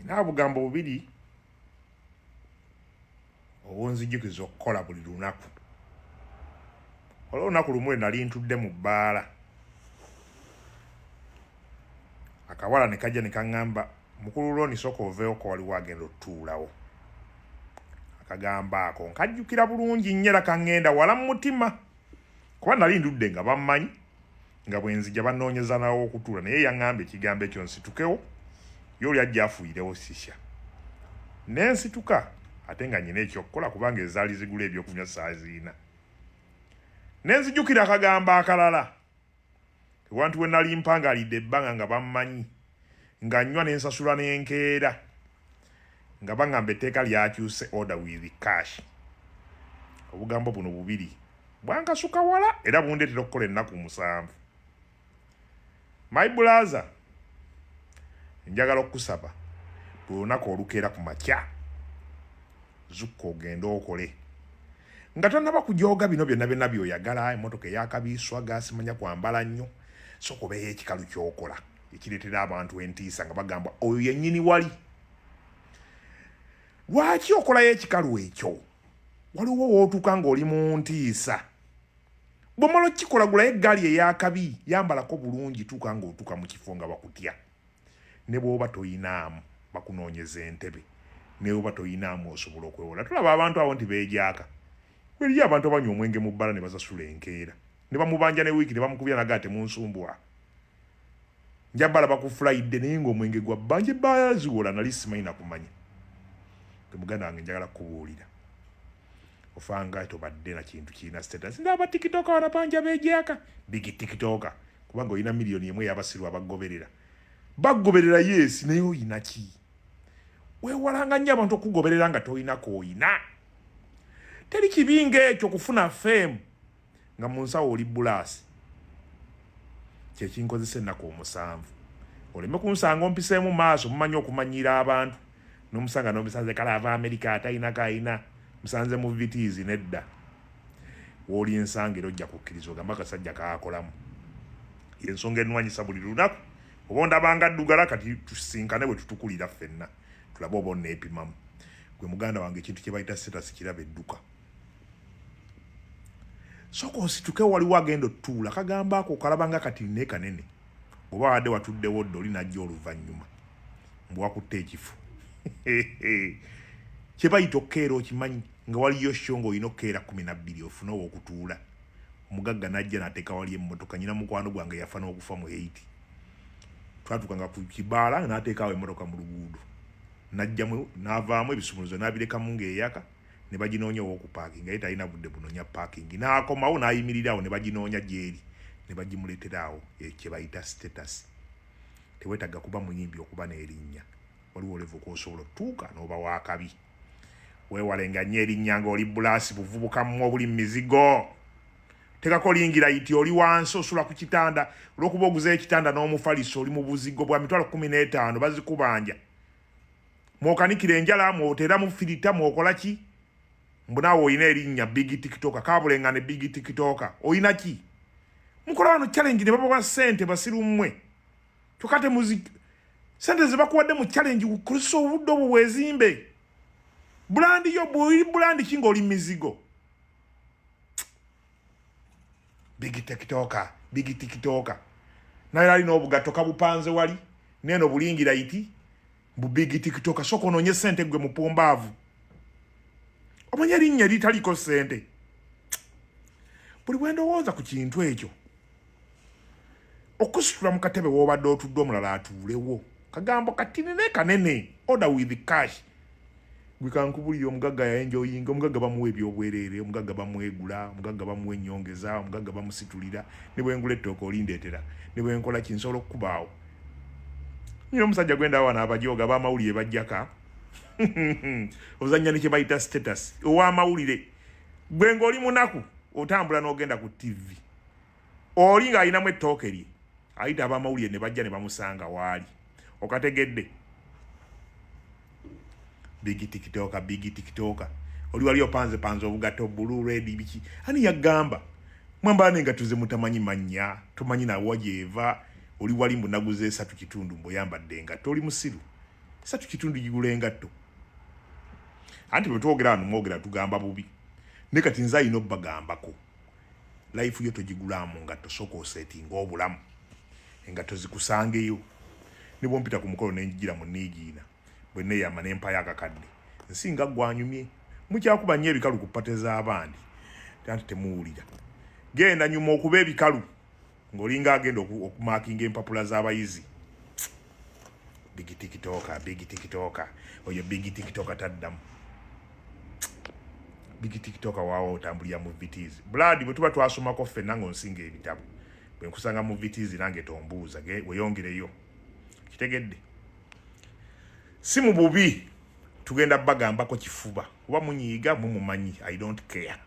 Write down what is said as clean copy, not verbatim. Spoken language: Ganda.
Nina obugambo bubiri obunzijukiza okukola buli lunaku. Waliwo olunaku lumu lwe nali ntudde mu bbaala, akawala ne kajja ne kaŋŋamba, mukulu Ronnie sooka oveewo ko waliwo agenda otutuulawo. Akagambo ako nkajjukira bulungi nnyo era kaŋŋenda wala mu mutima, kuba nali ndudde nga bammanyi nga bwe nzija bannoonyeza nawo okutuula, naye yaŋŋamba ekigambo ekyo nsitukewo, ye oli ajja afuuyirewo sisha. Ne nsituka ate nga nnyina ekyokukola kubanga ezaali zigula ebyokunywa saaziina. Ne nzijukira akagambo akalala ewantu we nali mpangalidde ebbanga nga bammanyi nga nnywa ne nsasula n'enkeera nga baŋŋamba etteeka lyakyuse order with cash. Obugambo buno bubiri bwankasuka wala era bundeetera okukola ennaku 7. My brother, njagala okukusaba buli lunaku olukeera ku makya zukka ogende okole nga tonnaba kujooga bino byonna byonna by'oyagala, emmotoka eyakabiiswa, gaasimanya kwambala nnyo, sooka obeeyo ekikalu ky'okola ekireetera abantu entiisa nga bagamba oyo yennyini wali. Lwaki okolayo ekikalu ekyo? Waliwo w'otuuka ng'oli mu ntiisa. Bw'omala okukikola gulayo eggaali ey'akabi, yambalako bulungi, tuuka ng'otuuka mu kifo nga bakutya. Ne bw'oba toyinaamu bakunoonyeza entebe, ne bw'oba toyinaamu osobola okwewola. Tulaba abantu abo nti beejaaka. Weriyo abantu abanywa omwenge mu bbala ne basasula enkeera, ne bamubanja ne wiiki ne bamukubya naga temunsumbuwa. Njabala bakufulayidde naye ng'omwenge gwa bbanja ebbaala ziwola nali simanyi na kumanya. Gwe muganda wange njagala kukubuulira. Ofanga tobadde na kintu kirina status. Ndaba TikToker wanapanja beejaaka. Big TikToker. Kubanga olina miliyoni emu ey'abasiru abagoberera. Bagoberera yes, naye oyina ki? Weewalanga nnyo abantu okugoberera nga tolina k'oyina. Teri kibi ng'ekyo kufuna fame nga mu nsawo oli bulaasi. Kye kinkozesa ennaku 7. Oleme kunsanga ompiseemu maaso, mumanyi okumanyiira abantu. N'omusanga n'omusanze kale ava Amerika atalina k'alina, musanze mu vitiizi nedda. W'oli ensanga era ojja kukkiriza ogambe akasajja kaakolamu. Y'ensonga ennwanyisa buli lunaku. Oba ondabanga ddugala kati tusinkane bwe tutukulira ffenna tulabe oba onneepimamu. Gwe muganda wange ekintu kye bayita status kiraba edduka. Sooka osituke waliwo agenda otutuula kagamba ako okalaba nga kati ne kanene. Oba wadde watuddewo dda oli n'ajja oluvannyuma mbu wakutte ekifo. Kye bayita okukeera okimanyi nga waliyo show ng'olina okukeera 12 ofune ow'okutuula. Omugagga n'ajja n'ateeka wali emmotoka, nnyina mukwano gwange yafa n'okufa mu 8. Twatuukanga ku kibaala n'ateeka awo emmotoka mu luguudo. N'ajjamu n'avaamu ebisumuluzo n'abirekamu ng'eyaka ne baginoonya ow'okupaakinga, ye talina budde bunoonya paakingi. N'akomawo n'ayimirira awo ne baginoonya gy'eri ne bagimuleetera awo, ekyo kye bayita status. Teweetaaga kuba muyimbi okuba n'erinnya. Waliwo level kw'osobola otuuka n'oba w'akabi. Weewalenga nnyo erinnya ng'oli bulaasi buvubuka mmwe obuli mu mizigo. Tekako lingi layiti oli wansi osula ku kitanda olw'okuba oguzeeyo ekitanda n'omufaliso oli mu buzigo bwa mitwalo 15 bazikubanja. Mwokanikira enjala, mwoteramu firita, mwokola ki? Mbu naawe olina erinnya big TikToker, kabulenga ne big TikToker. Olina ki? Mukola wano challenge ne babawa ssente basiru mmwe. Kyokka temuzi ssente ze bakuwadde mu challenge kukozesa obudde obwo bwezimbe. Brand yo bw'oli brand ki ng'oli mizigo? Big TikToker, big TikToker. Naye alina obugatto kabupanze wali, neno bulingi layiti, mbu big TikToker. Sooka onoonye ssente ggwe mupumbaavu. Omanyi erinnya eritaliko ssente. Buli bwe ndowooza ku kintu ekyo, okusitula mu katebe w'obadde otudde omulala atuulewo. Kagambo katini ne kanene, order with cash. Gwe kankubulire omugagga yaenjoyinga, omugagga bamuwa ebyobwereere, omugagga bamwegula, omugagga bamuwa ennyongeza, omugagga bamusitulira, ne bwe ngula ettooke olindeetera, ne bwe nkola ki nsobola okukubaawo. Nyina omusajja gwe ndaba wano abajooga ab'amawulire bajjaka. Ozannya ne kye bayita status. Ow'amawulire. Gwe ng'oli munaku, otambula n'ogenda ku TV. Oli ng'alinamu ettooke lye, ayita ab'amawulire ne bajja ne bamusanga waali. Okategedde? Big TikToker, big TikToker. Oli wali opanze panze obugatto blue, red, biki. Ani yagamba? Mwambala n'engatto ze mutamanyi mannya, tomanyi na wa gy'eva. Oli wali mbu naguze 3.5 mbu oyambadde engatto, oli musiru. 3.5 gigula engatto. Anti bwe twogera wano, mwogera tugamba bubi, ne kati nze ayina obbagambako. Life yo togigulaamu ngatto. Sooka osetinga obulamu, engatto zikusangeyo. Ne bwompita ku mukolo nenjigira mu niigiina, bwe neeyama nempayo akakadde, nsinga gwanyumye. Mukyakuba nnyo ebikalu ku party z'abandi, anti temuwulira. Genda nyuma okuba ebikalu ng'olinga agenda okumakinga empapula z'abayizi. Big TikToker, big TikToker oyo, big TikToker taddamu. Big TikToker waawo otambulira mu Vitz. Blood, bwe tuba twasomako ffenna ng'onsinga ebitabo, bwe nkusanga mu Vitz nange tombuuza, weyongereyo. Kitegedde? Si mu bubi, tugenda bagambako kifuba, kuba munyiiga mumumanyi. I don't care.